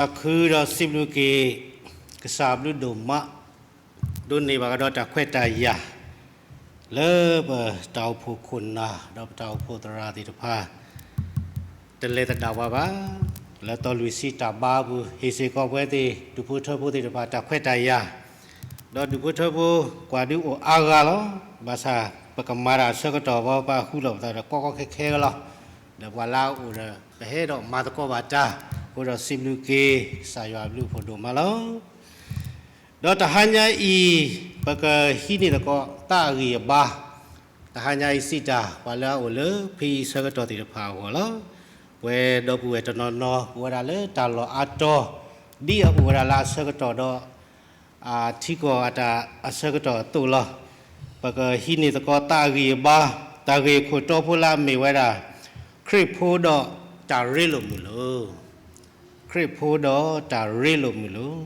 သးခုဒီးစံးဘျုးက့ၤ ကစၢ်အဘျုးဒိၣ်မး, ဒိးန့ၢ်ဘၣ်ကဒီးတၢ်ခွဲးတၢ်ယာ် လၢပတၢ်အိၣ်ဖှိၣ်ခိၣ်နၢ် ဒီးပတၢ်အိၣ်ဖှိၣ်သရၣ်သ့ၣ်တဖၣ် တလဲၤသဒၣ်ပှၤဘၣ်. လၢတီလွံၢ်ဆံတၢ်ဘါအပူၤ ဟ့ၣ်စ့ၢ်ကီးပဝဲသ့ၣ် ဒူၣ်ဖိထၢဖိသ့ၣ်တဖၣ် တၢ်ခွဲးတၢ်ယာ်, ဒီးဒူၣ်ဖိထၢဖိ ကွၢ်ဒုးအိၣ်အါဂၤလီၤ. ဘၣ်ဆၣ် ပကမၤတၢ်အဆၢကတီၢ် ပပာ်ဃုာ်လီၤပသးဒီးကီကီခဲခဲလီၤ. ဒီးပှၤလၢအအိၣ်ဒီး ပဟဲဒီးမၤသကိးဘၣ်တၢ်, အဃိဒီးစံးဘျုးက့ၤ ကစၢ်ယွၤအဘျုးအဖှိၣ်ဒိၣ်မးလီၤ. ဒီးတဟါညါအံၤ ပကဟံးန့ၢ်သကိးသးအဂံၢ်အဘါ, တဟါညါအံၤစံးတၢ် ပှၤလၢအအိၣ်လၢဖဲအံၤအဆၢကတီၢ်သ့ၣ်တဖၣ်အဂီၢ်လီၤ. ပဝဲဒီပုၢ်ဝဲၢ်တနီၤနီၤ အိၣ်ဝဲဒၣ်လၢတၢ်လီၢ်အါတီၤ ဒ်အအိၣ်ဝဲဒၣ်လၢအဆၢကတီၢ်ဒီး ထံကီၢ်အတၢ်အဆၢကတီၢ်အသိးလီၤ. ပကဟံးန့ၢ်သကိးသးအဂံၢ်အဘါ, တၢ်ဂ့ၢ်အခိၣ်တီဖိလၢအမ့ၢ်ဝဲဒၣ် ခရံာ်ဖိဒီးတၢ်ရ့လိာ်မုာ်လိာ်, ခရံာ်ဖိဒီးတၢ်ရ့လိာ်မုာ်လိာ်.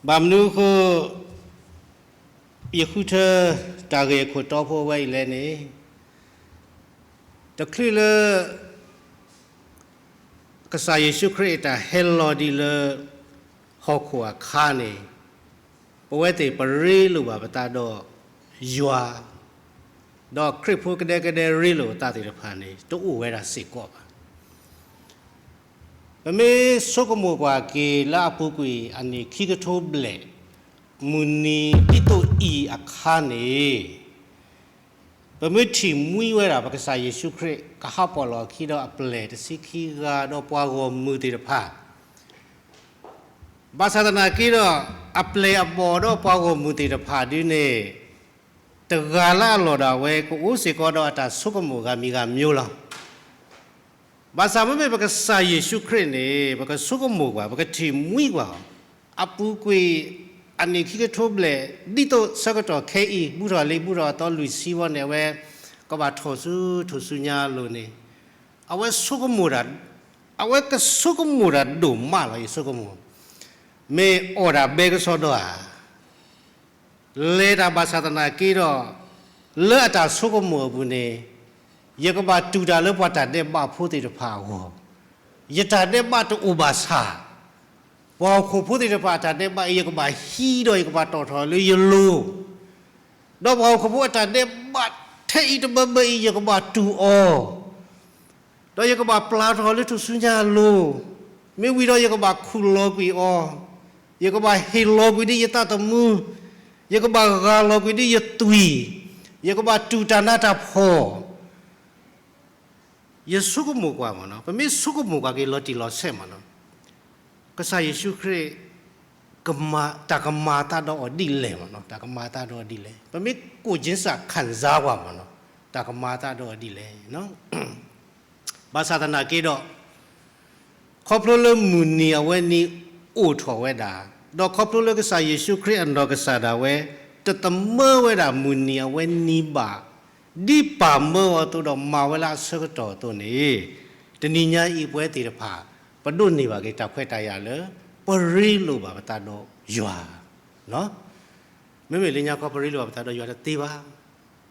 ဘၣ်မနုၤအဃိ ယဃုထၢတၢ်ဂ့ၢ်အခိၣ်တီဖိအဝဲအံၤလဲၣ်န့ၣ်, တချုးလၢ ကစၢ်ယ့ၣ်ၡူးခရံာ်အတၢ်ဟဲလီၤဒ်လၢ ဟီၣ်ခိၣ်အခါန့ၣ်, ပဝဲသ့ၣ်ပရ့လိာ်ဘၣ်ပသးဒီးယွၤ, ဒီးခရံာ်ဖိကဒဲကဒဲရ့လိာ်အသးသ့ၣ်တဖၣ်န့ၣ် တအိၣ်ဝဲဒၣ်စ့ၢ်ကီးဘၣ်. ပမ့ၢ်ဆိကမိၣ်ကွၢ်က့ၤလၢအပူၤကွံာ်အနံၣ်ခံကထိဘျဲၣ် မုၢ်နံၤဒ်သိးအံၤအခါန့ၣ်, ပမ့ၢ်ထံၣ်မှံဝဲဒၣ် ပကစၢ်ယ့ၣ်ၡူးခရံာ် ကဟးပီၣ်လီၤအခံဒီးအပျဲၢ်တဆံခံဂၤဒီးပှၤဂီၢ်မုၢ်သ့ၣ်တဖၣ်, ဘၣ်ဆၣ်သနာ်က့ဒီး အပျဲၢ်အဘီၣ်ဒီးပှၤဂီၢ်မုၢ်သ့ၣ်တဖၣ်ဒုန့ၣ်, တဂၤလၢအလီၢ်ဒၣ်ဝဲ ကအိၣ်စ့ၢ်ကီးဒီးအတၢ်ဆိကမိၣ်ဂၤမံၤဂၤမံၤလီၤ. ဘၣ်ဆၣ်မ့မ့ၢ်ပကစၢ်ယ့ၣ်ၡူးခရံာ်န့ၣ် ပကဆိကမိၣ်ကွၢ် ပကထံၣ်မှံကွၢ်, အပူၤကွံာ် အနံၣ်ခံကထိဘျဲၣ် ဒ်သိးဆၢကတီၢ်ခဲအံၤ ဘူးထီၣ်လံ ဘူးထီၣ်အသီလွံၢ်ဆံဝဲန့ၣ် အဝဲ ကဘၣ်ထီၣ်ဆူထူၣ်စုညါအလိၤန့ၣ်, အဝဲဆိကမိၣ်တၢ်, အဝဲကဆိကမိၣ်တၢ်ဒိၣ်မးလီၤ ယဆိကမိၣ်, မ့ၢ်အီၣ်တၢ်ဘဲကစီဒီဧါ လဲၤတၢ်ဘၣ်ဆၣ်သနာ်က့ဒီး, လၢအတၢ်ဆိကမိၣ်အပူၤန့ၣ်, ယကဘၣ်တူၢ်တၢ်လၢပှၤတၢ်ဒဲးဘးဖိသ့ၣ်တဖၣ်အဂီၢ်, ယတၢ်ဒဲးဘးတအိၣ်ဘၣ်ဆၣ်, ပှၤဟီၣ်ခိၣ်ဖိသ့ၣ်တဖၣ်အတၢ်ဒဲးဘးအံၤ ယကဘၣ်ဟံးဒီးယကဘၣ်တီၣ်ထီၣ်လၢယလိၤ, ဒီးပှၤဟီၣ်ခိၣ်ဖိအတၢ်ဒဲးဘးထဲအံၤတဘၢဘၢအံၤ ယကဘၣ်တူၢ်အီၤ ဒီးယကဘၣ်ပျၢ်ထီၣ်လၢထူၣ်စုညါအလိၤ, မ့ၢ်ဝံၤဒီးယကဘၣ်ခူၣ်လီၤကွံာ်အီၤ, ယကဘၣ်ဟ့ၣ်လီၤကွံာ်ဒ်ယသးသမူ, ယကဘၣ်ဂၢ်လီၤကွံာ်ဒ်ယသွံၣ်, ယကဘၣ်တူၢ်တၢ်နးတၢ်ဖှီၣ်, ယဆိကမိၣ်ကွၢ်မ့ၢ်နီၤ, ပမ့ၢ်ဆိကမိၣ်ကွၢ်က့ၤလီၤတံၢ်လီၤဆဲးမ့ၢ်နီၤ, ကစၢ်ယ့ၣ်ၡူးခရံာ် ကမၤ တၢ်ကမၤအသးဒီးအီၤဒ်လဲၣ်မ့ၢ်နီၤ, တၢ်ကမၤအသးဒီးအီၤဒ်လဲၣ်, ပမ့ၢ်ကိၣ်ကၠ့စၢ်ခၣ်စါကွၢ်မ့ၢ်နီၤ, တၢ်ကမၤအသးဒီးအီၤဒ်လဲၣ်. ဘၣ်ဆၣ်သနာ်က့ဒီး, ခီဖျိလၢမုၢ်နံၤအဝဲနံၤအိၣ်ထီၣ်ဝဲဒၣ်, ဒီးခီဖျိလၢကစၢ်ယ့ၣ်ၡူးခရံာ်အနီၢ်ကစၢ်ဒၣ်ဝဲ တသမၢဝဲဒၣ်မုၢ်နံၤအဝဲနံၤဘၣ်, ဒ်ပၢ်မၢအီၤအသိးဒီးမၤဝဲလၢအဆၢကတီၢ်အသိးန့ၣ်, တနံၤညါအံၤပဝဲသ့ၣ်တဖၣ် ပဒိးန့ၢ်ဘၣ်က့ၤတၢ်ခွဲးတၢ်ယာ်လၢ ပရ့လိာ်ဘၣ်ပသးဒီးယွၤ မ့မ့ၢ်လၢညါခီပရ့လိာ်ဘၣ်ပသးဒီးယွၤတသ့ဘၣ်.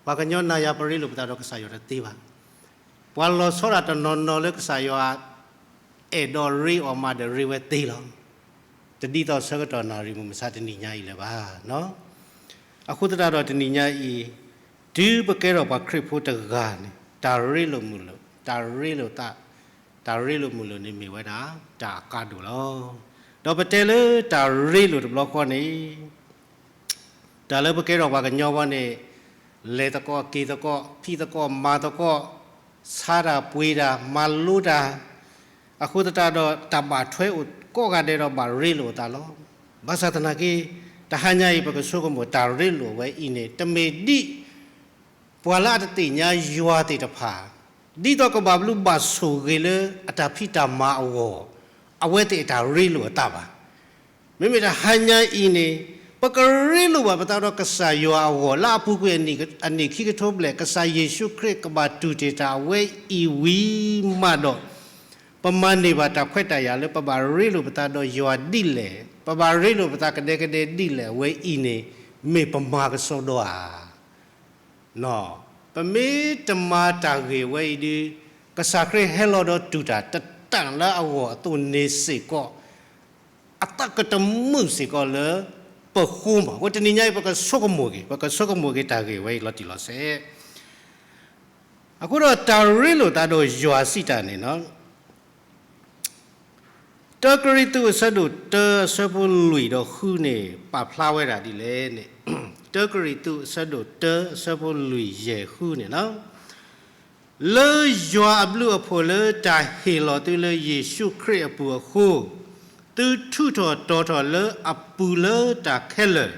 ပှၤကညီနၤယၤပရ့လိာ်ပသးဒီးကစၢ်ယွၤတသ့ဘၣ်. ပှၤလီၤဆီဒၣ်တနီၤနီၤလၢကစၢ်ယွၤ အဲၣ်ဒိးရ့အီၤမးဒီးရ့ဝဲသ့လီၤ. တဒ်သိးဆၢကတီၢ်နၣ်ရံၣ်မုၢ်မဆါတနံၤညါအံၤလၢၤဘၣ်. အဃိသတးဒီးတနံၤညါအံၤ, တုၤပကဲထီၣ်ပှၤခရံာ်ဖိတဂၤန့ၣ် တၢ်ရ့လိာ်မုာ်လိာ်, တၢ်ရ့လိာ်သး, တၢ်ရ့လိာ်မုာ်လိာ်န့ၣ်မ့ၢ်ဝဲဒၣ် တၢ်အကါဒိၣ်လီၤ. ဒီးပတဲလၢတၢ်ရ့လိာ်တဘျီဃီန့ၣ် တၢ်လၢပကဲထီၣ်ပှၤကညီဘီန့ၣ်, လဲၤသကိးက့ၤသကိး ဖံးသကိးမၤသကိး, ဆါတၢ်ပှ့ၤတၢ် မၤလိတၢ်, အဃိသတးဒီးတၢ်ဘၣ်ထွဲအိၣ်ကိးဂၤဒဲးဒီးဘၣ်ရ့လိာ်အသးလီၤ. ဘၣ်ဆၣ်သနာ်က့, တဟါညါအံၤပကဆိကမိၣ်တၢ်ရ့လိာ်ဝဲအံၤန့ၣ် တမ့ၢ်ဒ် ပှၤလၢအတသ့ၣ်ညါယွၤသ့ၣ်တဖၣ်, ဒ်သိးကဘၣ်ဘျုးဘၣ်ဆိၣ်ဂ့ၤလၢအတၢ်ဖံးတၢ်မၤအဂီၢ်, အဝဲသ့ၣ်အတၢ်ရ့လိာ်အသးဘၣ်. မ့မ့ၢ်တဟါညါအံၤန့ၣ်, ပကရ့လိာ်ဘၣ်ပသးဒီးကစၢ်ယွၤအဂီၢ် လၢအပူၤကွံာ်အနံၣ်ခံကထိဘျဲၣ် ကစၢ်ယ့ၣ်ၡူးခရံာ်ကဘၣ်တူၢ်တ့ၢ်တၢ်အဝဲအံၤဝံၤမးဒီး, ပမၤန့ၢ်ဘၣ်တၢ်ခွဲးတၢ်ယာ်လၢပဘၣ်ရ့လိာ်ပသးဒီးယွၤဒ်လဲၣ်, ပဘၣ်ရ့လိာ်ပသးကဒဲကဒဲဒ်လဲၣ်အဝဲအံၤန့ၣ်, မ့ၢ်ပမၤကစီဒီဧါ. ပမ့ၢ်တမၤတၢ်ဂ့ၢ်ဝဲအံၤဒီး, ကစၢ်ခရံာ်ဟဲလီၤဒီးတူၢ်တၢ်တ အဝဲသ့ၣ်တၢ်လၢအဂီၢ်အသိးန့ၣ်စ့ၢ်ကီး အသးကတမုာ်စ့ၢ်ကီးလၢပဃိမး. အဃိတနံၤညါအံၤ ပကဆိကမိၣ်က့ၤ, ပကဆိကမိၣ်က့ၤတၢ်ဂ့ၢ်ဝဲအံၤလီၤတံၢ်လီၤဆဲး. အဃိဒီးတၢ်ရ့လိာ်သးဒီးယွၤစံးတၢ်န့ၣ်လီၤ. တၢကရံၣ်သူးအဆၢဒိၣ်တၢ အဆၢဖိလွံၢ်ဒီးဃုန့ၣ် ပာ်ဖျါဝဲဒၣ်ဒ်လဲၣ်န့ၣ်, တၢကရံၣ်သူးအဆၢဒိၣ်တၢ အဆၢဖိလွံၢ်ယဲၢ်ဃုန့ၣ်လီၤ. လၢယွၤအဘျုးအဖှိၣ်လၢတၢ်ဟ့ၣ်လီၤသုလၢယ့ၣ်ၡူးခရံာ်အပူၤအဃိ, သုထုးထီၣ်တီၤထီၣ်လၢအပူၤလၢတၢ်ခဲလၢာ်,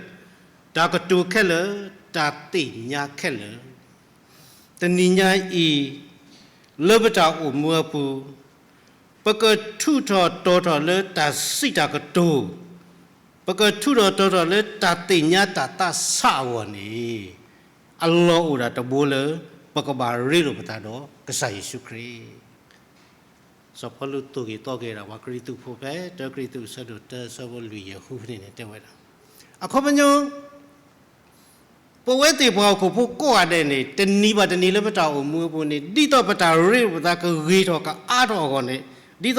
တၢ်ကတိၤခဲလၢာ်, တၢ်သ့ၣ်ညါခဲလၢာ် တနံၤညါအံၤ လၢပတၢ်အိၣ်မူအပူၤ, ပကထုးထီၣ်တီၤထီၣ်လၢတၢ်စံးတၢ်ကတိၤ, ပကထုးထီၣ်တီၤထီၣ်လၢတၢ်သ့ၣ်ညါတၢ်သးဆးအဂီၢ်န့ၣ်, အလီၢ်အိၣ်ဒၣ်တဘိလၢ ပကဘၣ်ရ့လိာ်ပသးဒီးကစၢ်ယ့ၣ်ၡူးခရံာ်. စီၤပီလူးသိၣ်က့ၤသီက့ၤဒၣ်ပှၤကရံၣ်သူးဖိဖဲ တၢကရံၣ်သူးအဆၢဒိၣ်တၢ အဆၢဖိလွံၢ်ယဲၢ်ဃုန့ၣ်တဲဝဲဒၣ်, အခီပညီ ပဝဲသ့ၣ်ပှၤဟီၣ်ခိၣ်ဖိကိးဂၤဒဲးန့ၣ် တနံၤဘၣ်တနံၤလၢပတၢ်အိၣ်မူအပူၤန့ၣ် ဒ်သိးပတၢ်ရ့လိာ်ပသးကဂ့ၤထီၣ်ကအါထီၣ်အဂီၢ်န့ၣ်, ဒ်သိး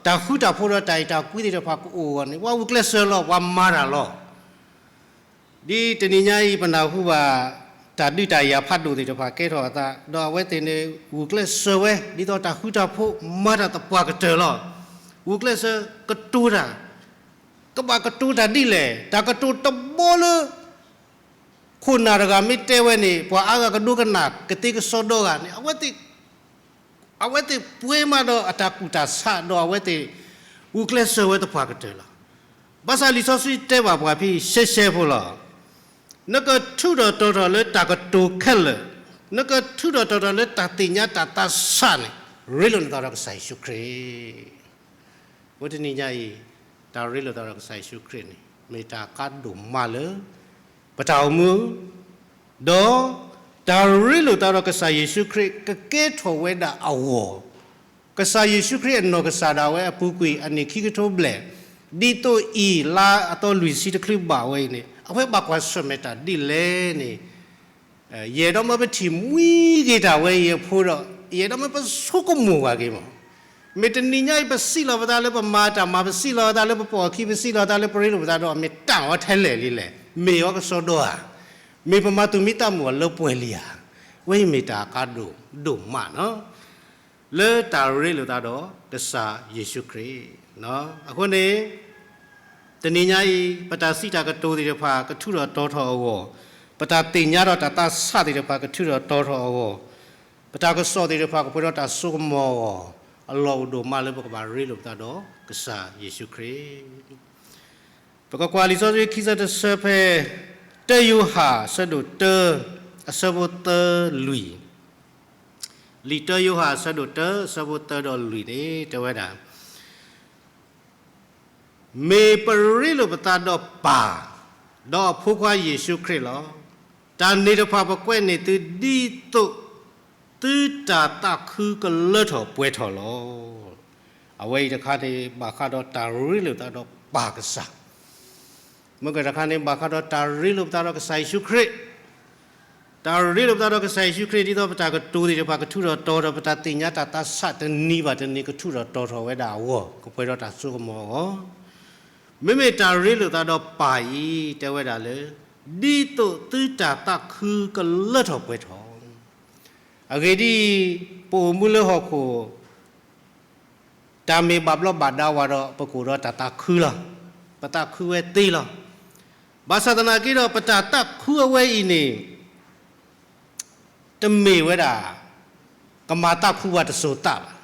တၢ်ဃူတၢ်ဖိးဒီးတၢ်အဲၣ်တၢ်ကွံသ့ၣ်တဖၣ်ကအိၣ်အဂီၢ်န့ၣ်, ပှၤဂုာ်ကျဲးစၢးလီၤ, ပှၤမၤတၢ်လီၤ. ဒ်တနံၤညါအံၤ ပနၢ်ဟူဘၣ် တၢ်ဒုးတၢ်ယၤဖးဒိၣ်သ့ၣ်တဖၣ်ကဲထီၣ်အသး, ဒီးအဝဲသ့ၣ်န့ၣ် ဂုာ်ကျဲးစၢးဝဲ ဒ်သိးတၢ်ဃူတၢ်ဖိး မၤတၢ်သပှၢ်ကတၢၢ်လီၤ. ဂုာ်ကျဲးစၢးကတိၤတၢ်, ကဘၣ်ကတိၤတၢ်ဒ်လဲၣ်, တၢ်ကတိၤတဘီလၢ ခိၣ်နၢ်တဂၤမ့ၢ်တဲဝဲန့ၣ် ပှၤအါဂၤကဒိကနၣ် ကသ့ကစီဒီဂၤန့ၣ်, အဝဲသ့ၣ်ပှဲၤမးဒီးအတၢ်ကူၣ်တၢ်ဆး ဒီးအဝဲသ့ၣ် ဂုာ်ကျဲးစၢးဝဲသပှၢ်ကတၢၢ်လီၤ. ဘၣ်ဆၣ်လံာ်စီဆှံတဲဘၣ်ပှၤဖဲအံၤရှဲရှဲဖိလီၤ. နကထုးထီၣ်တီၤထီၣ်လၢတၢ်ကတိၤခဲလၢာ်, နကထုးထီၣ်တီၤထီၣ်လၢတၢ်သ့ၣ်ညါတၢ်သးဆးန့ၣ်, ရ့လိာ်နသးဒီးကစၢ်ယ့ၣ်ၡူးခရံာ်. အဃိတနံၤညါအံၤ တၢ်ရ့လိာ်သးဒီးကစၢ်ယ့ၣ်ၡူးခရံာ်န့ၣ် မ့ၢ်တၢ်အကါဒိၣ်မးလၢ ပတၢ်အိၣ်မူ, ဒီးတၢ်ရ့လိာ်သးဒီးကစၢ်ယ့ၣ်ၡူးခရံာ် ကကဲထီၣ်ဝဲဒၣ်အဂီၢ်, ကစၢ်ယ့ၣ်ၡူးခရံာ်အနီၢ်ကစၢ်ဒၣ်ဝဲအပူၤကွံာ်အနံၣ်ခံကထိဘျဲၣ်, ဒ်သိးအံၤလါအသီလွံၢ်ဆံတချုးဘၣ်ဝဲအံၤန့ၣ် အဝဲဘၣ်ကွၢ်ဆၢၣ်မဲာ်တၢ်ဒ်လဲၣ်န့ၣ် ယအဲၣ်ဒိးမၢပထံၣ်မှံက့ၤတၢ်ဝဲအံၤအဖိဒီး ယအဲၣ်ဒိးမၢပဆိကမိၣ်ဘၣ်က့ၤမး. မ့ၢ်တနံၤညါအံၤ ပစံးလီၤပသးလၢပမၤတၢ်မၤ, ပစံးလီၤပသးလၢပပိာ်အခံ, ပစံးလီၤပသးလၢပရ့လိာ်ပသးဒီး မ့ၢ်တၢ်အီၤထဲလဲၣ်လံလဲၣ်, မ့ၢ်အီၤကစီဒီဧါ, မ့ၢ်ပမၤသူၣ်မံသးမုာ်အီၤလၢပှဲၤလံဧါ, အဝဲအံၤမ့ၢ်တၢ်အကါဒိၣ်ဒိၣ်မးနီၤ လၢတၢ်ရ့လိာ်သးဒီးကစၢ်ယ့ၣ်ၡူးခရံာ်. အဃိန့ၣ် တနံၤညါအံၤ ပတၢ်စံးတၢ်ကတိၤသ့ၣ်တဖၣ် ကထုးထီၣ်တီၤထီၣ်အဂီၢ်, ပတၢ်သ့ၣ်ညါဒီးတၢ်သးဆးသ့ၣ်တဖၣ် ကထုးထီၣ်တီၤထီၣ်အဂီၢ်, ပတၢ်ကစီၣ်သ့ၣ်တဖၣ် ကပှဲၤဒီးတၢ်စိကမီၤအဂီၢ်, အလီၢ်အိၣ်ဒိၣ်မးလၢပကဘၣ်ရ့လိာ်ပသးဒီးကစၢ်ယ့ၣ်ၡူးခရံာ်. ပကကွၢ်လံာ်စီဆှံခံဆၢတဆၢဖဲ တၢယိၤဟၣ်အဆၢဒိၣ်တၢ အဆၢဖိသၢလွံၢ်, လံာ်တၢယိၤဟၣ်အဆၢဒိၣ်တၢ အဆၢဖိသၢဒီးလွံၢ်န့ၣ် တဲဝဲဒၣ် မ့ၢ်ပရ့လိာ်ပသးဒီးပၢ်, ဒီးအဖိခွါယ့ၣ်ၡူးခရံာ်လီၤ. တၢ်န့ၣ်တဖၣ်ပကွဲးန့ၢ်သုဒ်သိး သုတၢ်သးခုကလၢထီၣ်ပှဲၤထီၣ်လီၤ. အဝဲအံၤတခါန့ၣ် ဘၣ်ဃးဒီးတၢ်ရ့လိာ်သးဒီးပၢ်ကစၢ်, မ့ၢ်ကတခါန့ၣ် ဘၣ်ဃးဒီးတၢ်ရ့လိာ်ပသးဒီးကစၢ်ယ့ၣ်ၡူးခရံာ် တၢ်ရ့လိာ်ပသးဒီးကစၢ်ယ့ၣ်ၡူးခရံာ် ဒ်သိးပတၢ်ကတိၤသ့ၣ်တဖၣ်ကထုးထီၣ်တီၤထီၣ်, ပတၢ်သ့ၣ်ညါတၢ်သးဆးတနံၤဘၣ်တနံၤကထုးထီၣ်တီၤထီၣ်ဝဲဒၣ်အဂီၢ်, ကပှဲၤဒီးတၢ်စိကမီၤအဂီၢ်, မ့မ့ၢ်တၢ်ရ့လိာ်သးဒီးပၢ်အံၤ တဲဝဲဒၣ်လၢ ဒ်သိးသုတၢ်သးခုကလၢထီၣ်ပှဲၤထီၣ်. အဂ့ၢ်ဒ်အံၤ, ပအိၣ်မူလၢဟီၣ်ခိၣ် တၢ်မ့ၢ်ဘၣ်ဘျီးဘၣ်ဒါဝဲဒီး ပကအိၣ်ဒီးတၢ်သးခုလီၤ. ပသးခုဝဲသ့လီၤ. ဘၣ်ဆၣ်သနာ်က့ဒီး ပတၢ်သးခုအဝဲအံၤန့ၣ် တမ့ၢ်ဝဲဒၣ် ကမၤသးခုပှၤတစိၤသးဘၣ်.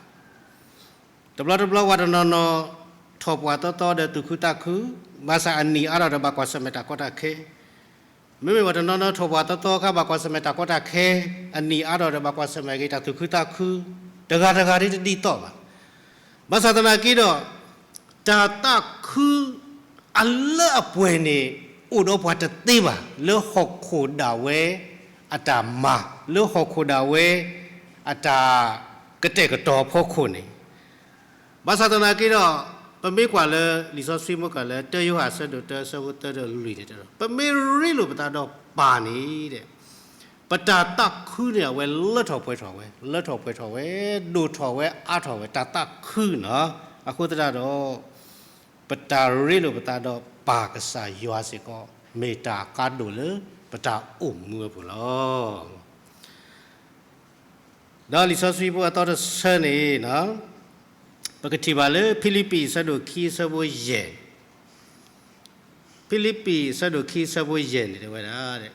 တဘျီတဘျီ ပှၤတနီၤနီၤ ထီၣ်ပှၢ်သီသီဒီးသူၣ်ခုသးခု, ဘၣ်ဆၣ်အနံၣ်အါထီၣ်ဒီး ဘၣ်ကွၢ်ဆၢၣ်မဲာ်တၢ်ကီတၢ်ခဲ မ့မ့ၢ်ပှၤတနီၤနီၤ ထီၣ်ပှၢ်သီသီအခါ ဘၣ်ကွၢ်ဆၢၣ်မဲာ်တၢ်ကီတၢ်ခဲ, အနံၣ်အါထီၣ်ဒီး ဘၣ်ကွၢ်ဆၢၣ်မဲာ်က့ၤတၢ်သူၣ်ခုသးခု, တဂၤတဂၤဒ်တဒ်သိးဘၣ်. ဘၣ်ဆၣ်သနာ်က့ဒီး တၢ်သးခုအလၢအပှဲၤန့ၣ် အိၣ်ဒီးပှၤတသ့ဘၣ် လၢဟီၣ်ခိၣ်ဒၣ်ဝဲအတၢ်မၤ, လၢဟီၣ်ခိၣ်ဒၣ်ဝဲအတၢ်ကတဲာ်ကတီၤအဖီခိၣ်န့ၣ် ဘၣ်ဆၣ်သနာ်က့ဒီး ပမ့ၢ်ကွၢ်လၢလံာ်စီဆှံမ့ၢ်ကွၢ်လၢ တၢယိၤဟၣ်အဆၢဒိၣ်တၢ အဆၢဖိသၢဒီးလွံၢ်န့ၣ်တဲဒီး ပမ့ၢ်ရ့လိာ်ပသးဒီးပၢ်န့ၣ်ဒီး ပတၢ်သးခုန့ၣ် အဝဲလၢထီၣ်ပှဲၤထီၣ်ဝဲ, လၢထီၣ်ပှဲၤထီၣ်ဝဲ, ဒိၣ်ထီၣ်ဝဲအါထီၣ်ဝဲ, တၢ်သးခုန့ၣ်လီၤ. အဃိသတးဒီး ပတၢ်ရ့လိာ်ပသးဒီးပၢ်ကစၢ်ယွၤစ့ၢ်ကီး မ့ၢ်တၢ်အကါဒိၣ်လၢပတၢ်အိၣ်မူအပူၤလီၤ. ဒီးလံာ်စီဆှံဖိအသီတဆၢန့ၣ် ပကထံၣ်ဘၣ်လၢဖံလံးပံးအဆၢဒိၣ်ခံအဆၢဖိယဲၢ်, ဖံလံးပံးအဆၢဒိၣ်ခံအဆၢဖိယဲၢ်န့ၣ်တဲဝဲဒၣ်,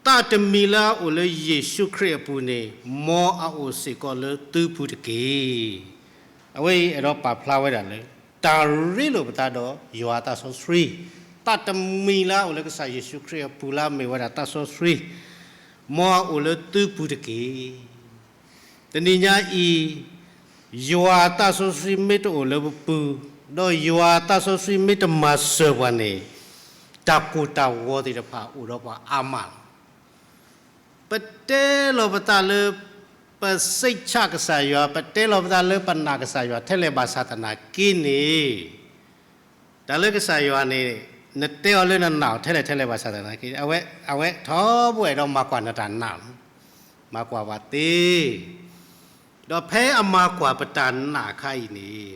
သးတမံၤလၢအအိၣ်လၢယ့ၣ်ၡူးခရံာ်အပူၤန့ၣ် မ်အအိၣ်စ့ၢ်ကီးလၢသုပူၤတက့ၢ်. အဝဲအံၤအဲၣ်ဒိးပာ်ဖျါဝဲဒၣ်လၢ တၢ်ရ့လိာ်ပသးဒီးယွၤအသးစီဆှံ, သးတမံၤလၢအအိၣ်လၢကစၢ်ယ့ၣ်ၡူးခရံာ်အပူၤလၢအမ့ၢ်ဝဲဒၣ်သးစီဆှံ, မ်အအိၣ်လၢသုပူၤတက့ၢ်. တနံၤညါအံၤ ယွၤအသးစီဆှံမ့ၢ်တအိၣ်လၢပပူၤ, ဒီးယွၤအသးစီဆှံမ့ၢ်တမၤစၢၤပှၤန့ၣ်, တၢ်ကိၢ်တၢ်ဂီၤသ့ၣ်တဖၣ်အိၣ်ဒီးပှၤအါမးလီၤ. ပတဲလီၤပသးလၢ ပစိတ်ချကစၢ်ယွၤ, ပတဲလီၤပသးလၢပနာ်ကစၢ်ယွၤထဲလဲၣ်ဘၣ်ဆၣ်သနာ်က့န့ၣ်, တၢ်လၢကစၢ်ယွၤန့ၣ် နတဲအီၤလၢနနာ်အီၤထဲလဲၣ်ထဲလဲၣ်ဘၣ်ဆၣ်သနာ်က့ အဝဲ အဝဲထီဘိအဲၣ်ဒိးမၤကွၢ်နတၢ်နာ်လီၤ. မၤကွၢ်ပှၤသ့ ဒီးဖဲအမၤကွၢ်ပတၢ်နာ်အခါအံၤန့ၣ်,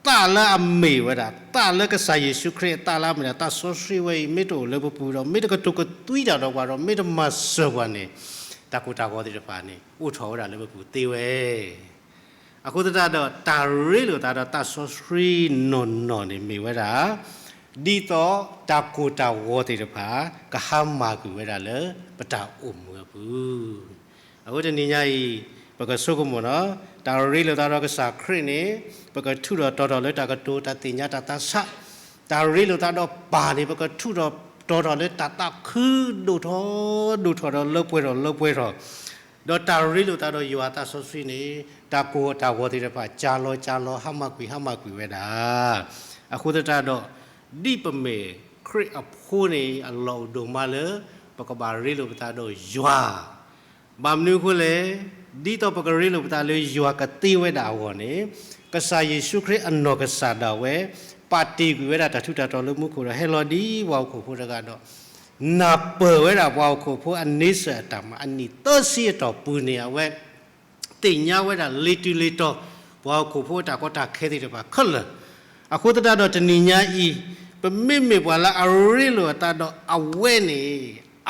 သးလၢအမ့ၢ်ဝဲဒၣ်, သးလၢကစၢ်ယ့ၣ်ၡူးခရံာ်အသးလၢအမ့ၢ်ဒၣ်သးစီဆှံဝဲအံၤ မ့ၢ်တအိၣ်လၢပပူၤဒီး မ့ၢ်တကတိၤကသွံတၢ်ဒီးပှၤဒီး မ့ၢ်တမၤစၢၤပှၤန့ၣ်, တၢ်ကိၢ်တၢ်ဂီၤသ့ၣ်တဖၣ်န့ၣ် အိၣ်ထီၣ်ဝဲဒၣ်လၢပပူၤသ့ဝဲ အဃိသတးဒီး တၢ်ရ့လိာ်သးဒီးသးစီဆှံနီၢ်နီၢ်န့ၣ်မ့ၢ်ဝဲဒၣ် ဒ်သိးတၢ်ကိၢ်တၢ်ဂီၤသ့ၣ်တဖၣ် ကဟါမၢ်ကွံာ်ဝဲဒၣ်လၢပတၢ်အိၣ်မူအပူၤ. အဃိတနံၤညါအံၤ ပကဆိကမိၣ်နီၤ, တၢ်ရ့လိာ်သးဒီးကစၢ်ခရံာ်န့ၣ် ပကထူးထီၣ်တီၤထီၣ်လၢတၢ်ကတိၤတၢ်သ့ၣ်ညါတၢ်သးဆး, တၢ်ရ့လိာ်သးဒီးပၢ်န့ၣ် ပကထူးထီၣ်တီၤထီၣ်လၢတၢ်သးခုဒိၣ်ထီၣ်ဒိၣ်ထီၣ်ဒီးလၢပှဲၤထီၣ်လၢပှဲၤထီၣ်, ဒီးတၢ်ရ့လိာ်သးဒီးယွၤအသးစီဆှံန့ၣ် တၢ်ကိၢ်တၢ်ဂီၤသ့ၣ်တဖၣ် ကၢ်လီၤကၢ်လီၤ ဟါမၢ်ကွံာ်ဟါမၢ်ကွံာ်ဝဲဒၣ်. အဃိသတးဒီး ဒ်ပမ့ၢ်ခရံာ်အဖိန့ၣ် အလီၢ်အိၣ်ဒိၣ်မးလၢ ပကဘၣ်ရ့လိာ်ပသးဒီးယွၤ ဘၣ်မနုၤအဃိလဲၣ်, ဒ်သိးပကရ့လိာ်ပသးလၢယွၤကသ့ဝဲဒၣ်အဂီၢ်န့ၣ်, ကစၢ်ယ့ၣ်ၡူးခရံာ်အနီၢ်ကစၢ်ဒၣ်ဝဲ ပာ်တ့ၢ်ကွံာ်ဝဲဒၣ်တၢ်ထူးတၢ်တီၤလၢမူခိၣ်ဒီးဟဲလီၤဒ်ပှၤဟီၣ်ခိၣ်ဖိတဂၤဒီး နၢ်ပၢၢ်ဝဲဒၣ်ပှၤဟီၣ်ခိၣ်ဖိအန့ဆၢၣ်အတၢ်မၤ အနံၣ်သၢဆံအတီၢ်ပူၤန့ၣ် အဝဲ သ့ၣ်ညါဝဲဒၣ်လ့ၤတုၤလ့ၤတီၤ ပှၤဟီၣ်ခိၣ်ဖိအတၢ်ကီတၢ်ခဲသ့ၣ်တဖၣ်ခဲလၢာ်. အဃိသတးဒီးတနံၤညါအံၤ ပမ့မ့ၢ်ပှၤလၢအရ့လိာ်အသးဒီးအဝဲန့ၣ်,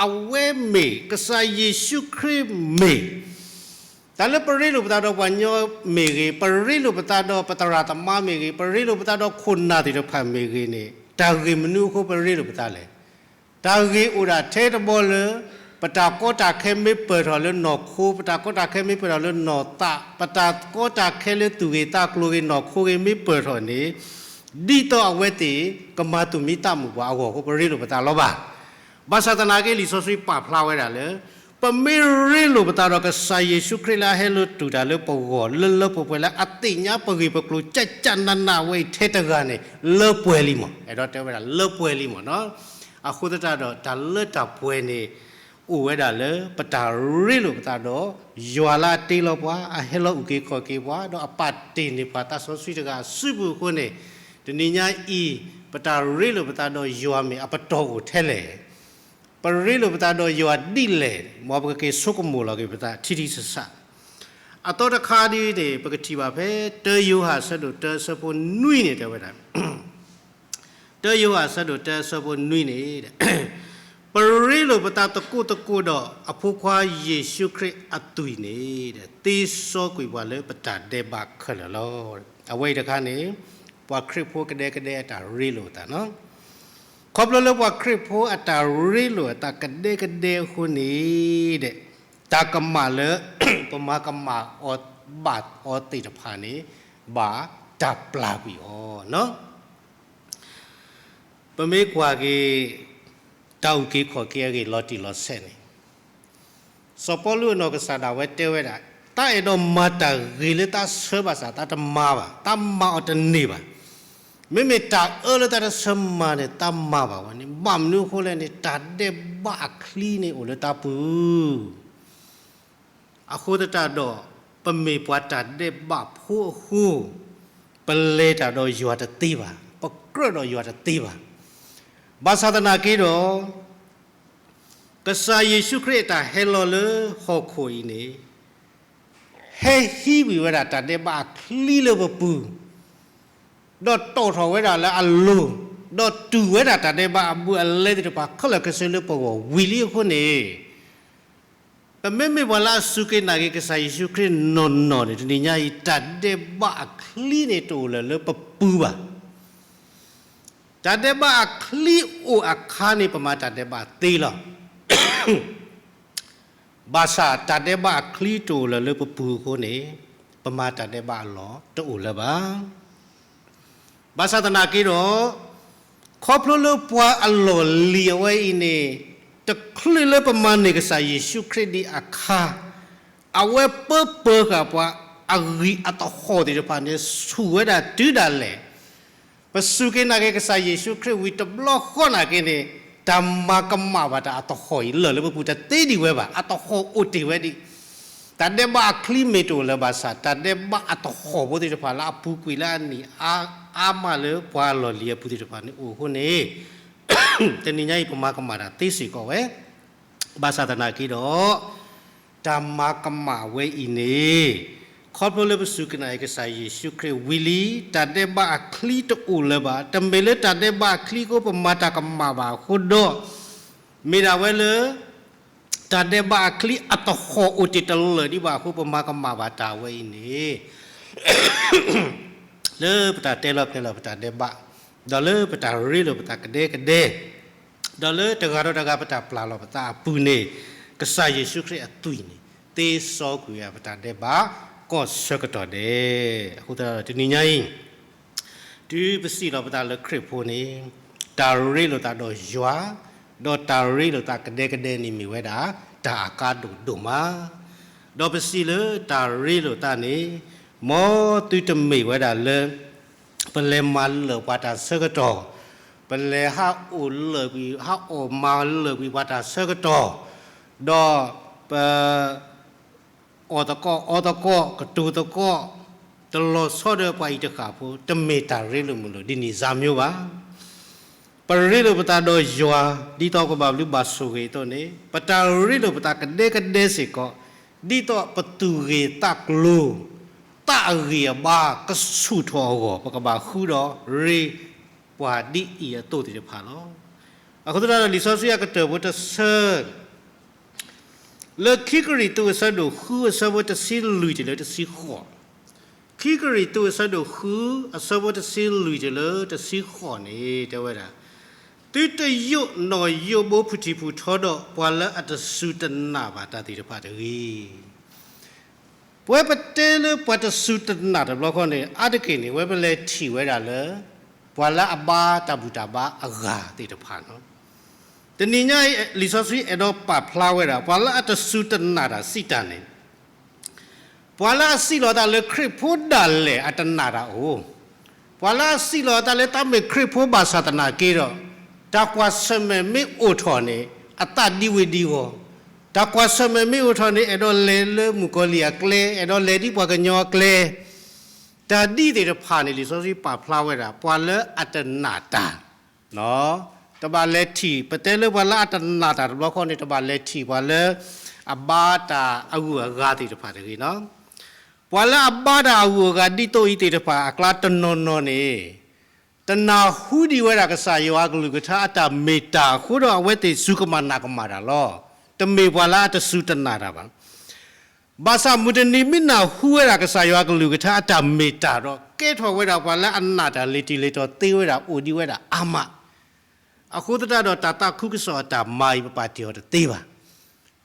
အဝဲမ့ၢ် ကစၢ်ယ့ၣ်ၡူးခရံာ်မ့ၢ် တၢ်လၢပရ့လိာ်ပသးဒီးပှၤကညီမ့ၢ်ဂ့ၤ, ပရ့လိာ်ပသးဒီးပသရၣ်သမါမ့ၢ်ဂ့ၤ, ပရ့လိာ်ပသးဒီးခိၣ်နၢ်သ့ၣ်တဖၣ်မ့ၢ်ဂ့ၤန့ၣ်, တၢ်ဂ့ၢ်မနုၤအဃိပရ့လိာ်ပသးလဲၣ်. တၢ်ဂ့ၢ်အိၣ်ဒၣ်ထဲတဘီလၢ ပတၢ်ကီတၢ်ခဲမ့ၢ်ပၢၢ်ထီၣ်လၢနီၢ်ခိ, ပတၢ်ကီတၢ်ခဲမ့ၢ်ပၢၢ်ထီၣ်လၢနီၢ်သး, ပတၢ်ကီတၢ်ခဲလၢသူၣ်ဂ့ၤသးကျိၤဂ့ၤနီၢ်ခိဂ့ၤမ့ၢ်ပၢၢ်ထီၣ်န့ၣ်, ဒ်သိးအဝဲသ့ၣ်ကမၤသူၣ်မံသးမုာ်ပှၤအဂီၢ်အဃိ ပရ့လိာ်ပသးလီၤဘၣ်. ဘၣ်ဆၣ်သနာ်က့ လံာ်စီဆှံပာ်ဖျါဝဲဒၣ်လၢ ပမ့ၢ်ရ့လိာ်ပသးဒီးကစၢ်ယ့ၣ်ၡူးခရံာ်လၢအဟဲလၢတူၢ်တၢ်လၢပဂီၢ် လၢလၢပှဲၤပှဲၤလၢအသ့ၣ်ညါပဂ့ၢ်ပကျိၤ ကၠၢ်ကၠၢ်နးနးဝဲအံၤထဲတဂၤန့ၣ် လၢပှဲၤလံမး, အဲၣ်ဒိးတဲဝဲဒၣ်လၢပှဲၤလံမးနီၤ. အဃိသတးဒီးတၢ်လၢတၢ်ပှဲၤန့ၣ် အိၣ်ဝဲဒၣ်လၢပတၢ်ရ့လိာ်ပသးဒီး ယွၤလၢအတ့လီၤပှၤ အဟဲလီၤအုၣ်က့ၤခီၣ်က့ၤပှၤ ဒီးအပာ်တ့ၢ်န့ၢ်ပှၤသးစီဆှံတဂၤအစုပူၤအဃိန့ၣ်, တနံၤညါအံၤ ပတၢ်ရ့လိာ်ပသးဒီးယွၤမ့ၢ်အပတီၢ်အိၣ်ထဲလဲၣ်. ပရ့လိာ်ပသးဒီးယွၤဒ်လဲၣ်, မ်ပကက့ၤဆိကမိၣ်လီၤက့ၤပသးထံထံဆးဆး. အသီတခါဒ်န့ၣ် ပကထံၣ်ဘၣ်ဖဲ တၢယိၤဟၣ်အဆၢဒိၣ်တၢအဆၢဖိနွံန့ၣ်တဲဝဲဒၣ်, တၢယိၤဟၣ်အဆၢဒိၣ်တၢအဆၢဖိနွံန့ၣ် ပရ့လိာ်ပသးသကိးသကိးဒီးအဖိခွါယ့ၣ်ၡူးခရံာ်အသွံၣ်န့ၣ် သ့စီကွံာ်ပှၤလၢပတၢ်ဒဲးဘးခဲလၢာ်လီၤ. အဝဲအံၤတခါန့ၣ် ပှၤခရံာ်ဖိကဒဲကဒဲအတၢ်ရ့လိာ်အသးနီၤ. ခီဖျိလၢပှၤခရံာ်ဖိအတၢ်ရ့လိာ်အသးကဒဲကဒဲအဃိန့ၣ်ဒီး တၢ်ကမၣ်လၢ ပမၤကမၣ်အီၤဘၣ်အီၤသ့ၣ်တဖၣ်န့ၣ် ဘၣ်တၢ်ပျၢ်ကွံာ်အီၤနီၤ. ပမ့ၢ်ကွၢ်က့ၤ တၢ်အုၣ်က့ၤခီၣ်က့ၤအဂ့ၢ်လီၤတံၢ်လီၤဆဲးန့ၣ်, စီၤပီလူးအနီၢ်ကစၢ်ဒၣ်ဝဲတဲဝဲဒၣ်, တၢ်အဲၣ်ဒိးမၤတၢ်ဂ့ၤလၢတၢ်ဆၢဘၣ်ဆၣ် တၢ်တမၤဘၣ်, တၢ်မၤအီၤတန့ၢ်ဘၣ်. မ့မ့ၢ်တၢ်အၢလၢတၢ်တဆၢမၤန့ၣ် တၢ်မၤဘၣ်ဝဲန့ၣ်, ဘၣ်မနုၤအဃိလဲၣ်န့ၣ် တၢ်ဒဲးဘးအချံန့ၣ်အိၣ်လၢတၢ်ပူၤ အဃိသတးဒီး ပမ့ၢ်ပှၤတၢ်ဒဲးဘးဖိအဃိ, ပလဲၤတၢ်ဒီးယွၤတသ့ဘၣ်, ပကြၢးဒီးယွၤတသ့ဘၣ်. ဘၣ်ဆၣ်သနာ်က့ဒီး ကစၢ်ယ့ၣ်ၡူးခရံာ်အတၢ်ဟဲလီၤလၢဟီၣ်ခိၣ်အံၤန့ၣ် ဟဲဟံးကွံာ်ဝဲဒၣ်တၢ်ဒဲးဘးအချံလၢပပူၤ, ဒီးတီၣ်ထီၣ်ဝဲဒၣ်လၢအလိၤ, ဒီးတူၢ်ဝဲဒၣ်တၢ်ဒဲးဘးအဘူးအလဲသ့ၣ်တဖၣ်ခဲလၢာ်ခဲဆ့လၢပဂီၢ်ဝံၤလံအဃိန့ၣ်, ပမ့မ့ၢ်ပှၤလၢအစူၢ်က့ၤနာ်က့ၤကစၢ်ယ့ၣ်ၡူးခရံာ်နီၢ်နီၢ်န့ၣ် တနံၤညါအံၤ တၢ်ဒဲးဘးအချံန့ၣ်တအိၣ်လၢၤလၢပပူၤဘၣ်. တၢ်ဒဲးဘးအချံအိၣ်အခါန့ၣ် ပမၤတၢ်ဒဲးဘးသ့လီၤ. ဘၣ်ဆၣ်တၢ်ဒဲးဘးအချံတအိၣ်လၢၤလၢပပူၤအဃိန့ၣ်, ပမၤတၢ်ဒဲးဘးအလီၢ်တအိၣ်လၢၤဘၣ်. ဘၣ်ဆၣ်သနာ်က့ဒီး, ခီဖျိလၢပှၤအလီၢ်လံၤအဝဲအံၤန့ၣ်, တချုးလၢပမၤန့ၢ်ကစၢ်ယ့ၣ်ၡူးခရံာ်ဒံးအခါ, အဝဲပၢပၢၤဃာ်ပှၤအဂံၢ်အသဟီၣ်သ့ၣ်တဖၣ်န့ၣ် ဆူၣ်ဝဲဒၣ်တုၤဒၣ်လဲာ် ပစူၢ်က့ၤနာ်က့ၤကစၢ်ယ့ၣ်ၡူးခရံာ်ဝံၤတဘျီဃီနာ်က့န့ၣ်, တၢ်မၤကမၣ်ဘၣ်တၢ်အသဟီၣ်အံၤလၢာ်လၢပပူၤတသ့ဒံးဝဲဘၣ်, အသဟီၣ်အိၣ်တ့ၢ်ဝဲဒံး. တၢ်ဒဲးဘးအချံမ့ၢ်တအိၣ်လၢၤဘၣ်ဆၣ်, တၢ်ဒဲးဘးအသဟီၣ်ဖိသ့ၣ်တဖၣ်လၢအပူၤကွံာ်လၢအနံၣ်အါ, အါမးလၢပှၤအလီၢ်လံၤအပူၤသ့ၣ်တဖၣ်န့ၣ်အိၣ်အဃိန့ၣ်, တနံၤညါအံၤပမၤကမၣ်တၢ်သ့စ့ၢ်ကီးဝဲ ဘၣ်ဆၣ်သနာ်က့ဒီး, တၢ်မၤကမၣ်ဝဲအံၤန့ၣ်, ခီဖျိလၢပစူၢ်က့ၤနာ်က့ၤကစၢ်ယ့ၣ်ၡူးခရံာ်ဝံၤလံ, တၢ်ဒဲးဘးအချံတအိၣ်လၢၤဘၣ်. တမ့ၢ်လၢတၢ်ဒဲးဘးအချံအဃိပမၤတၢ်ကမၣ်ဘၣ်အဃိဒီး, မ့ၢ်ဒၣ်ဝဲလၢ တၢ်ဒဲးဘးအချံအသဟီၣ်အိၣ်တ့ၢ်တလၢာ်ဒံးဘၣ်အဃိ ပမၤကမၣ်ဘၣ်တၢ်ဝဲအံၤန့ၣ် လၢပတၢ်တဲလီၤဖျဲးလီၤပတၢ်ဒဲးဘး, ဒီးလၢပတၢ်ရ့လိာ်ပသးကဒဲကဒဲ, ဒီးလၢတဂၤဒီးတဂၤပတၢ်ပျၢ်လီၤပသးအပူၤန့ၣ်, ကစၢ်ယ့ၣ်ၡူးခရံာ်အသွံၣ်န့ၣ် သ့စီကွံာ်ဝဲဒၣ်ပတၢ်ဒဲးဘးကိးဆၢကတီၢ်ဒဲး. အဃိသတးဒီးတနံၤညါအံၤ တုၤပစံးလီၤပသးလၢခရံာ်ဖိန့ၣ်, တၢ်ရ့လိာ်သးဒီးယွၤ, ဒီးတၢ်ရ့လိာ်သးကဒဲကဒဲန့ၣ်မ့ၢ်ဝဲဒၣ် တၢ်အကါဒိၣ်ဒိၣ်မး, ဒီးပစံးလၢတၢ်ရ့လိာ်သးန့ၣ်, မ်သုတမ့ၢ်ဝဲဒၣ်လၢ ပလဲၤမၤလၢာ်ပှၤတၢ်ဆၢကတီၢ်, ပလဲၤဟးအိၣ်လၢာ်ကွံာ် ဟးအီၣ်မၤလၢာ်ကွံာ်ပှၤတၢ်ဆၢကတီၢ်, ဒီးပ အီၣ်သကိးအီသကိး ကတိၤသကိး တလီၤဆီဒီးပှၤအံၤတဃၣ်ဖိ တမ့ၢ်တၢ်ရ့လိာ်မုာ်လိာ်ဒ်န့ၣ်စၢ်မၠိဘၣ်. ပရ့လိာ်ပသးဒီးယွၤ ဒ်သိးကဘၣ်ဘျုးဘၣ်ဆိၣ်ဂ့ၤအသိးန့ၣ်, ပတၢ်ရ့လိာ်ပသးကဒဲကဒဲစ့ၢ်ကီး, ဒ်သိးပသူၣ်ဂ့ၤသးကျိၤ သးအဂံၢ်အဘါကဆူၣ်ထီၣ်အဂီၢ် ပကဘၣ်ဃုဒီးရ့ပှၤဒ်အံၤအသိးသ့ၣ်တဖၣ်လီၤ. အဃိသတးဒီးလံာ်စီဆှံအကတၢၢ်ဖိတဆၢ လၢခံကရံၣ်သူးအဆၢဒိၣ်ဃုအဆၢဖိတဆံလွံၢ်တုၤလၢတဆံဃိး, ခံကရံၣ်သူးအဆၢဒိၣ်ဃု အဆၢဖိတဆံလွံၢ်တုၤလၢတဆံဃိးန့ၣ် တဲဝဲဒၣ်, သုတယိးနီၣ်ယိးဘိဖုၣ်ထံၣ်ဖုၣ်ထီဒီးပှၤလၢအတစူၢ်တနာ်ဘၣ်တၢ်သ့ၣ်တဖၣ်တဂ့ၤ. ပဝဲပတဲလၢပှၤတစူၢ်တနာ်တဘျီဃီန့ၣ် အါတက့ၢ်န့ၣ် ဝဲပလဲၤထံၣ်ဝဲဒၣ်လၢ ပှၤလၢအဘါတၢ်ဘူၣ်တၢ်ဘါအဂၤသ့ၣ်တဖၣ်လီၤ. တနံၤညါအံၤ လံာ်စီဆှံအဲၣ်ဒိးပာ်ဖျါဝဲဒၣ် ပှၤလၢအတစူၢ်တနာ်တၢ်စံးတၢ်န့ၣ်, ပှၤလၢအစံးလီၤတၢ်လၢခရံာ်ဖိဒၣ်လဲာ်အတနာ်တၢ်အိၣ်, ပှၤလၢအစံးလီၤတၢ်လၢတၢ်မ့ၢ်ခရံာ်ဖိဘၣ်ဆၣ်သနာ်က့ဒီး, တၢ်ကွၢ်ဆၢၣ်မဲာ်မ့ၢ်အိၣ်ထီၣ်န့ၣ် အသးဒံဝ့ၤဒံဝီၤ, တၢ်ကွၢ်ဆၢၣ်မဲာ်မ့ၢ်အိၣ်ထီၣ်န့ၣ် အဲၣ်ဒိးလဲၤလၢမုၣ်ကီၤလံၢ်အကျဲ, အဲၣ်ဒိးလဲၤဒ်ပှၤကညီအကျဲ, တၢ်ဒ်သ့ၣ်တဖၣ်န့ၣ် လံာ်စီဆှံပာ်ဖျါဝဲဒၣ် ပှၤလၢအတနာ်တၢ် တဘၣ်လဲၤထံၣ် ပတဲလၢပှၤလၢအတနာ်တၢ်တဘျီဃီန့ၣ် တဘၣ်လဲၤထံၣ်ပှၤလၢ အဘါတၢ်အဂုၤအဂၤသ့ၣ်တဖၣ်တဂ့ၤလီၤ. ပှၤလၢအဘါတၢ်အဂုၤအဂၤဒ်သိးအံၤသ့ၣ်တဖၣ်အကျါတနီၤနီၤန့ၣ်, တနၢ်ဟူဒံးဝဲဒၣ်ကစၢ်ယွၤအကလုၢ်ကထါအတၢ်မ့ၢ်တၢ်အဃိဒီး အဝဲသ့ၣ်စူၢ်ကမၣ်နာ်ကမၣ်တၢ်လီၤ. တမ့ၢ်ပှၤလၢအတစူၢ်တနာ်တၢ်ဘၣ်. ဘၣ်ဆၣ်မုၢ်တနံၤမ့ၢ်နၢ်ဟူဝဲဒၣ်ကစၢ်ယွၤအကလုၢ်ကထါအတၢ်မ့ၢ်တၢ်ဒီး ကဲထီၣ်ဝဲဒၣ်ပှၤလၢအနာ်တၢ်လီၤတံၢ်လီၤဆဲးအိၣ်ဒံးဝဲဒၣ်အါမး, အဃိသတးဒီးတၢ်သးခုကစီၣ်အတၢ်မၤအံၤ ပပာ်တ့ၢ်အီၤတသ့ဘၣ်.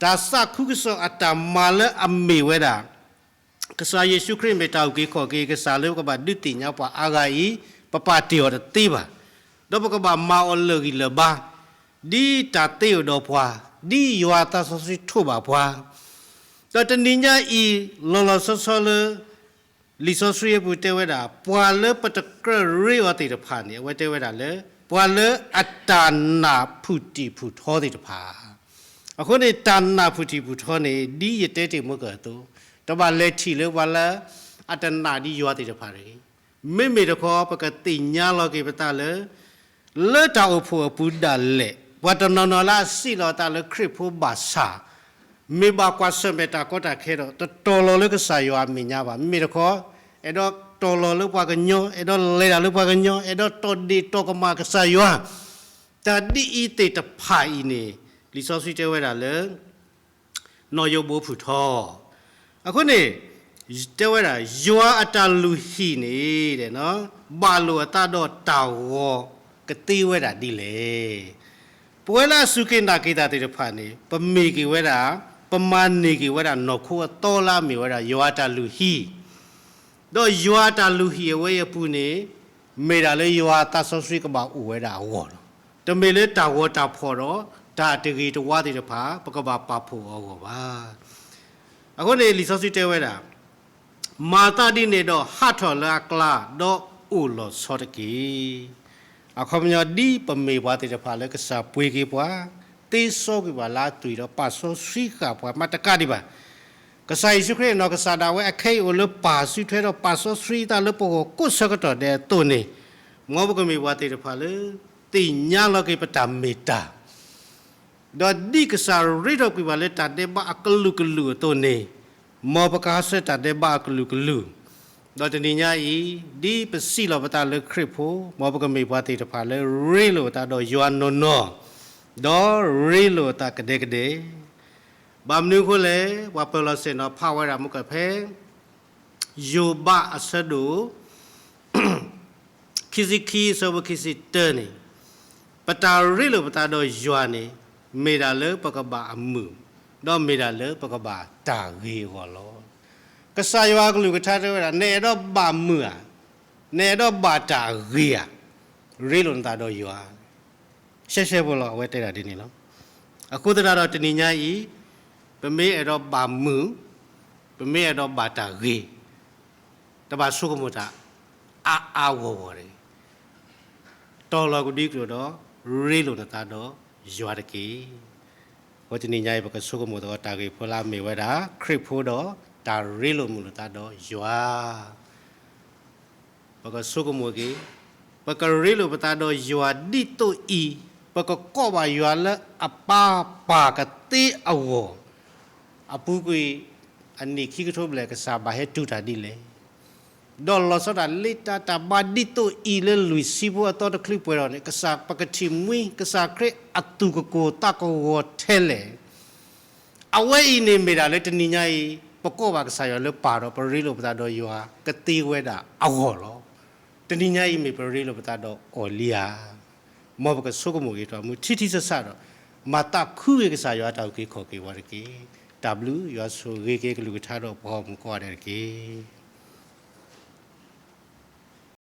တၢ်သးခုကစီၣ်အတၢ်မၤလၢအမ့ၢ်ဝဲဒၣ် ကစၢ်ယ့ၣ်ၡူးခရံာ်မ့ၢ်တၢ်အုၣ်က့ၤခီၣ်က့ၤကစၢ်လၢပကဘၣ်ဒုးသ့ၣ်ညါပှၤအါဂၤအံၤ, ပပာ်တ့ၢ်အီၤတသ့ဘၣ်. ဒီးပကဘၣ်မၤအီၤလၢာ်ဂံၢ်လၢာ်ဘါ, ဒ်တၢ်သ့အိၣ်ဒီးပှၤ, ဒ်ယွၤအသးစီဆှံထိးဘၣ်ပှၤ ဒီးတနံၤညါအံၤ လီၤလီၤဆီဆီလၢ လံာ်စီဆှံအပူၤတဲဝဲဒၣ် ပှၤလၢပတကြၢးရ့အီၤသ့ၣ်တဖၣ်န့ၣ် အဝဲတဲဝဲဒၣ်လၢ ပှၤလၢအတၢ်နာ်ဖုၣ်တံၢ်ဖုၣ်ထီသ့ၣ်တဖၣ်. အဃိန့ၣ် တၢ်နာ်ဖုၣ်တံၢ်ဖုၣ်ထီန့ၣ် ဒ်ယတဲတ့ၢ်မုၢ်ကၢၢ်အသိး, တဘၣ်လဲၤထံၣ်လၢပှၤလၢ အတနာ်ဒ်ယွၤသ့ၣ်တဖၣ်တဂ့ၤ. မ့မ့ၢ်တခီ ပကသ့ၣ်ညါလီၤက့ၤပသးလၢ လၢတၢ်အိၣ်ဖှိၣ်အပူၤဒၣ်လဲာ် ပှၤတနီၤနီၤလၢအစံးလီၤအသးလၢခရံာ်ဖိဘၣ်ဆၣ်, မ့ၢ်ဘၣ်ကွၢ်ဆၢၣ်မဲာ်တၢ်ကီတၢ်ခဲဒီး တတီၤလီၤလၢကစၢ်ယွၤအမဲာ်ညါဘၣ်. မ့မ့ၢ်တခီ, အဲၣ်ဒိးတီၤလီၤလၢပှၤကညီ, အဲၣ်ဒိးလဲၤတၢ်လၢပှၤကညီ, အဲၣ်ဒိးတီၢ်ဒ့ၣ်တီၢ်ကမၣ်ကစၢ်ယွၤ, တၢ်ဒ်အံၤသ့ၣ်တဖၣ်အံၤန့ၣ် လံာ်စီဆှံတဲဝဲဒၣ်လၢ နီၢ်ယိးဘိဖုၣ်ထီ. အဃိန့ၣ် တဲဝဲဒၣ် ယွၤအတၢ်လုၢ်ဟံၣ်န့ၣ် ဘၣ်လိာ်အသးဒီးတၢ်ဂီၤကသ့ဝဲဒၣ်ဒ်လဲၣ်. ပဝဲလၢအစူၢ်က့ၤနာ်က့ၤတၢ်သ့ၣ်တဖၣ်န့ၣ် ပမ့ၢ်က့ၤဝဲဒၣ်, ပမၤန့ၢ်က့ၤဝဲဒၣ်နီၢ်ခိအသီလၢအမ့ၢ်ဝဲဒၣ်ယွၤအတၢ်လုၢ်ဟံၣ်, ဒီးယွၤအတၢ်လုၢ်ဟံၣ်အဝဲအံၤအပူၤန့ၣ် မ့ၢ်ဒၣ်လၢယွၤအသးစီဆှံကဘၣ်အိၣ်ဝဲဒၣ်အဂီၢ်လီၤ. တမ့ၢ်လၢတၢ်ဂီၤတၢ်ဖီၣ်ဒီး တၢ်တဂ့ၤတဝါသ့ၣ်တဖၣ် ပကဘၣ်ပာ်ဖှိၣ်အီၤအဂီၢ်ဘၣ်. အဃိန့ၣ် လံာ်စီဆှံတဲဝဲဒၣ်, မၤသးဒ်န့ၣ်ဒီးဟးထီၣ်လၢအကျါ ဒီးအိၣ်လီၤဆီတက့ၢ်. အခီပညီ ဒ်ပမ့ၢ်ပှၤသ့ၣ်တဖၣ်လၢကစၢ်ပှ့ၤက့ၤပှၤ, သ့စီကွံာ်ပှၤလၢအသွံၣ်ဒီးပာ်စီဆှံဃာ်ပှၤမးတကးဒံးဘၣ်. ကစၢ်ယ့ၣ်ၡူးခရံာ်အနီၢ်ကစၢ်ဒၣ်ဝဲအခဲအံၤအိၣ်လၢပၢ်စုထွဲဒီး ပာ်စီဆှံသးလၢပဂီၢ်ကိးဆၢကတီၢ်ဒဲးအသိးန့ၣ်, မ်ပကမ့ၢ်ပှၤသ့ၣ်တဖၣ်လၢ သ့ၣ်ညါလီၤက့ၤပတၢ်မ့ၢ်တၢ် ဒီးဒ်ကစၢ်ရ့ထီၣ်ကွံာ်ပှၤလၢတၢ်ဒဲးဘးအကလုာ်ကလုာ်အသိးန့ၣ်, မ်ပကဟးဆှဲးတၢ်ဒဲးဘးအကလုာ်ကလုာ်, ဒီးတနံၤညါအံၤ ဒ်ပစံးလီၤပသးလၢခရံာ်ဖိ, မ်ပကမ့ၢ်ပှၤသ့ၣ်တဖၣ်လၢရ့လိာ်ပသးဒီးယွၤနီၢ်နီၢ်, ဒီးရ့လိာ်ပသးကဒဲကဒဲ. ဘၣ်မနုၤအဃိလဲၣ်, ပှၤပၢၤလီၢ်ဆ့ၣ်နီၤဖးဝဲဒၣ်မုၢ်ကဖဲ ယိၤဘးအဆၢဒိၣ် ခံဆံခံ အဆၢဖိခံဆံတၢန့ၣ်, ပတၢ်ရ့လိာ်ပသးဒီးယွၤန့ၣ် မ့ၢ်ဒၣ်လၢပကဘၣ်အမုာ်, ဒီးမ့ၢ်ဒၣ်လၢပကဘၣ်တၢ်ဂ့ၤအဂီၢ်လီၤ. ကစၢ်ယွၤအကလုၢ်ကထါတဲဝဲဒၣ် နအဲၣ်ဒိးဘၣ်မုာ်ဧါ, နအဲၣ်ဒိးဘၣ်တၢ်ဂ့ၤဧါ, ရ့လိာ်နသးဒီးယွၤ ရှဲရှဲဖိလီၤ. အဝဲတဲဒၣ်ဒ်န့ၣ်လီၤ. အဃိသတးဒီးတနံၤညါအံၤ ပမ့ၢ်အဲၣ်ဒိးဘၣ်မုာ်, ပမ့ၢ်အဲၣ်ဒိးဘၣ်တၢ်ဂ့ၤ, တဘၣ်ဆိကမိၣ်တၢ် အါအါဂီၢ်ဂီၢ်တဂ့ၤ. တီၤလီၤကဒွံကျိာ်ဒီး ရ့လိာ်နသးဒီးယွၤတက့ၢ်. အဃိတနံၤညါအံၤ ပကဆိကမိၣ်သကိးတၢ်ဂ့ၢ်ဖိလၢအမ့ၢ်ဝဲဒၣ် ခရံာ်ဖိဒီးတၢ်ရ့လိာ်မုာ်လိာ်သးဒီးယွၤ ပကဆိကမိၣ်က့ၤ, ပကရ့လိာ်ပသးဒီးယွၤဒ်သိးအံၤ, ပကကိးဘၣ်ယွၤလၢအပၢ်ပၢ်ကသ့အဂီၢ်, အပူၤကွံာ်အနံၣ်ခံကထိဘျဲၣ် ကစၢ်ဘၣ်ဟဲတူၢ်တၢ်ဒ်လဲၣ်, ဒီးလီၤဆီဒၣ်လ့တၢ်တၢ်ဘါဒ်သိးအံၤလၢလွံၢ်ဆံဖိအသီတချုးပှဲၤထီၣ်န့ၣ် ကစၢ်ပကထံၣ်မှံ ကစၢ်ခရံာ်အသူၣ်ကကိၢ်သးကဂီၤထဲလဲၣ်. အဝဲအံၤန့ၣ်မ့ၢ်ဒၣ်လၢတနံၤညါအံၤ ပကိးဘၣ်ကစၢ်ယွၤလၢပၢ်ဒီး ပရ့လိာ်ပသးဒီးယွၤကသ့ဝဲဒၣ်အဂီၢ်လီၤ. တနံၤညါအံၤမ့ၢ်ပရ့လိာ်ပသးဒီးအီၤလံဧါ. မ်ပကဆိကမိၣ်က့ၤတၢ်မူထံထံဆးဆးဒီး မၤသးခုဂ့ၤကစၢ်ယွၤတၢ်အုၣ်က့ၤခီၣ်က့ၤဝဲတက့ၢ်. တၢ်ဘျုးယွၤဆိၣ်ဂ့ၤက့ၤကလုၢ်ကထါဒီးပှၤဂီၢ်မုၢ်ကိးဂၤဒဲးတက့ၢ်.